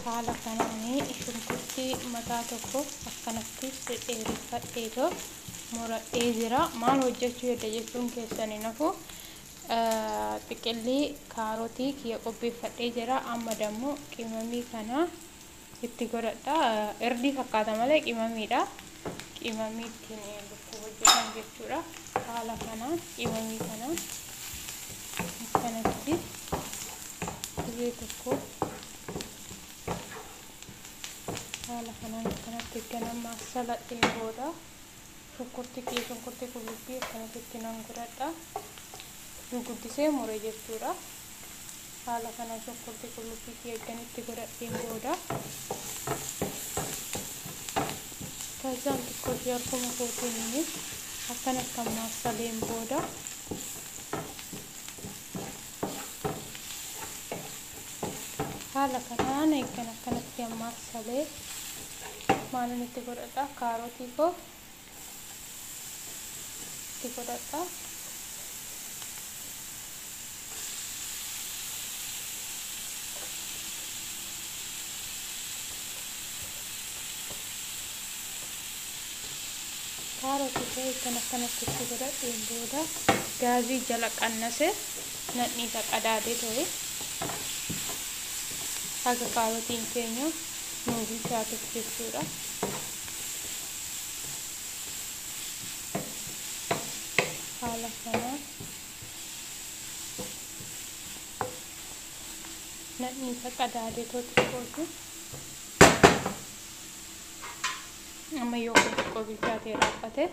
Haala kanaan shunkurtii mataa tokko akkanatti dhedheereffadheetoo muradhee jira. Maal hojjechuu hedda jechuun keessan hin hafu. Xiqillii kaarotii kiyya qopheeffadhee jira. Amma dammoo qimamii kana itti godhadha. Irdii fakkaata malee qimamiidha. Qimamii ittiin lukkuu hojjetan jechuudha. Haala kanaan qimamii kana akkanatti gizee tokko haala kanaan akkanatti ganama saladhee booda shunkurtii kiyya shunkurtii qullubbii akkanatti itti nan godhadha. Guguddisee mure jechuudha. Haala kanaan shunkurtii qullubbii kiyya eegganitti godhadheen booda ከዛም xiqqoo ishee harkuma kootiin akkanatti ammaassaleen booda haala kanaan eeggan akkanatti ammaassalee maalin itti godhadha? Kaarotii koo itti godhadha. Kaarotii koo eeggan akkanatti itti godhadheen booda gaazii jala qannase nadhiisa qadaadee ture. Haga kaarotiin keenya nuu bilchaatuuf jechuudha. Haala kanaan nadhiisa qadaadee too xiqqootu amma yoo kun xiqqoo bilchaatee raaffate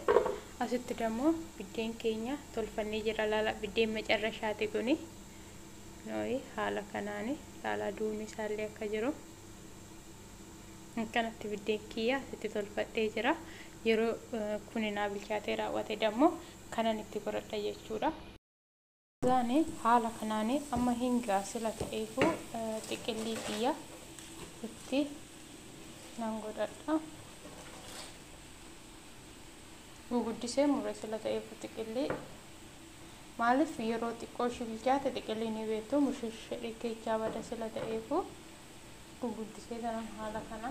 asitti dammoo biddeen keenya tolfannee jira. Laala biddeen macarrashaati kuni. Nooyi haala kanaani laala duubni isaallee akka jiru akkanatti biddeen kiyya asitti tolfadhee jira. Yeroo kuni naa bilchaatee raawwate dammoo kanan itti godhadha jechuudha. Zaani haala kanaani amma hingaa sila ta'eefu xiqillii kiyya itti nan godhadha. Guguddisee mure sila ta'eefu xiqillii maaliif yeroo xiqqoo ishii bilchaate xiqillii ni beektu mushishee keechaa bada sila ta'eefu guguddisee tanan haala kana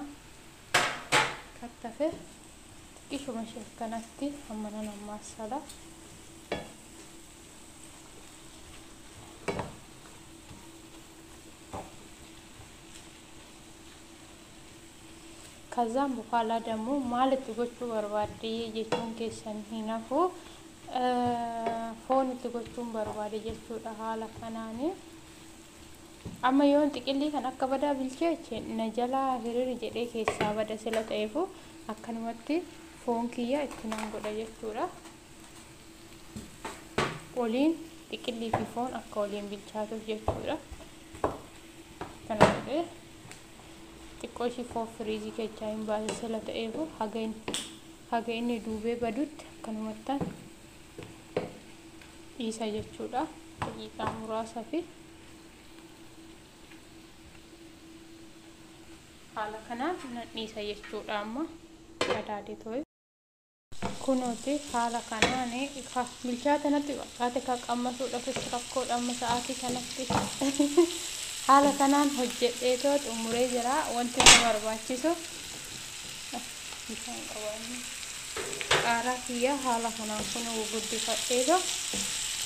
kattafe xiqqishuma ishee akkanatti amma nan ammaasala. ከዛም በኋላ ደግሞ ማለት gochuu barbaadde jechuun keessan hin hafu. Foon itti gochuun barbaade jechuudha haala kanaani. Amma yoon xiqillii kan akka badaa bilcheeche na jalaa hiriiri jedhee keessaa bada sila ta'eefu akkanumatti foon kiyya itti nan godha jechuudha. Waliin xiqillii fi foon akka waliin bilchaatuuf jechuudha. Kana godhee xiqqoo ishii foon firiizii keessaa hin baase sila ta'eefu haga inni duubee badutti akkanumattaan dhiisa jechuudha. Daqiiqaa muraasa fi haala kanaan nan dhiisa jechuudha. Amma qadaadee too'e kunuuti haala kanaan bilchaata natti fakkaate kan qammasuudhaafis rakkoodha amma sa'aatii kanatti. Haala kanaan hojjedheetoo xumuree jira. Wanti nu barbaachisu bishaan qabaanne qaaraa kiyya haala kanaan kun guguddifadheetoo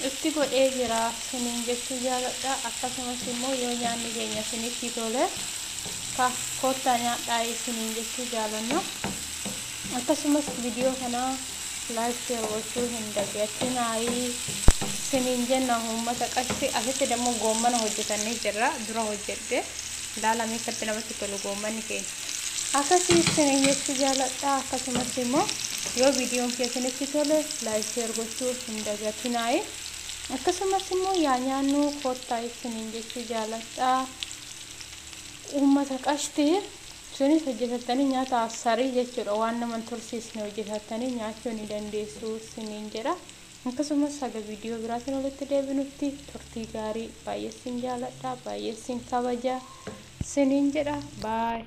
itti godhee jira siniin jechuu jaaladha. Akkasumas immoo yoo nyaanni keenya sinitti tole kottaa nyaadhaa isiniin jechuu jaalanna. Akkasumas viidiyoo kana like share gochuu hin dagatinaayi siniin jenna uummata qashti. Asitti dammoo goommana hojjetannee jirra. Dura hojjedhe ilaalamee akkatti namatti tolu goommanni keenya. Akkasii siniin jechuu jaaladha. Akkasumas immoo yoo viidiyoon keessanitti tole like share gochuu hin dagatinaayi. Akkasumas immoo yaa nyaannu kottaa isiniin jechuu jaaladha. Uummata qashti sunis hojjetattanii nyaata assarii jechuudha. Waan nama hin tursiisne hojjetattanii nyaachuu ni dandeessu isiniin jedha. Akkasumas haga viidiyoo biraatiin walitti deebinutti turtii gaarii baay'ee sin jaaladha, baay'ee sin kabaja isiniin jedha. Baay.